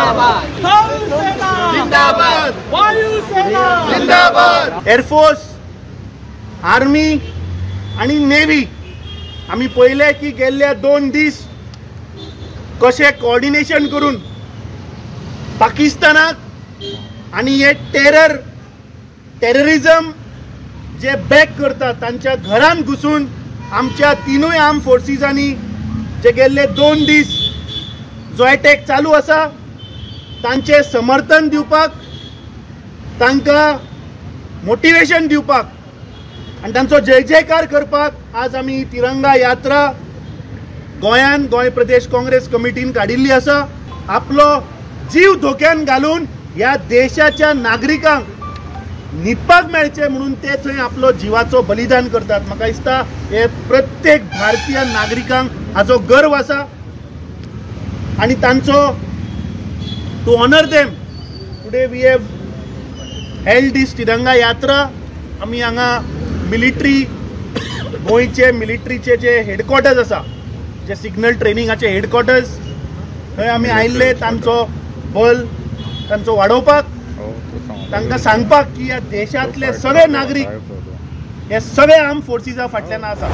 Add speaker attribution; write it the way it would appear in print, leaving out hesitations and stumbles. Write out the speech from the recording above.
Speaker 1: जिंदाबाद, जिंदाबाद, वायुसेना जिंदाबाद।
Speaker 2: एअरफोर्स, आर्मी आनी नेव्ही आमी पळयलें की गेल्ल्या 2 दीस कशें कोऑर्डिनेशन करून पाकिस्तानाक आनी हे टेररिजम जे बॅक करता तांच्या घरान घुसून आमच्या तिनूय आर्म फोर्सीसांनी जे गेल्ले 2 दीस जो एटॅक चालू आसा तांचे समर्थन दिवपाक, तांकां मोटिवेशन दिवपाक आनी तांचो जय जयकार करपाक आज आमी तिरंगा यात्रा गोंयान गोंय प्रदेश काँग्रेस कमिटीन काडिल्ली आसा। आपलो जीव धोक्यान घालून ह्या देशाच्या नागरिकांक न्हिदपाक मेळचें म्हणून ते थंय आपलो जिवाचो बलिदान करतात। म्हाका दिसता हे प्रत्येक भारतीय नागरिकांक हाचो गर्व आसा आनी तांचो to honour them today we have held this Tiranga Yatra. आमी हांगा मिलिट्री गोंयचे मिलिट्रीचे जे हेडक्वॉर्टर्स आसा, जे सिग्नल ट्रेनिंगाचे हेडक्वॉर्टर्स, थंय आमी आयिल्ले तांचो बल तांचो वाडोवपाक, तांकां सांगपाक की ह्या देशांतले सगळे नागरीक हे सगळे आर्म फोर्सीसा फाटल्यान आसा।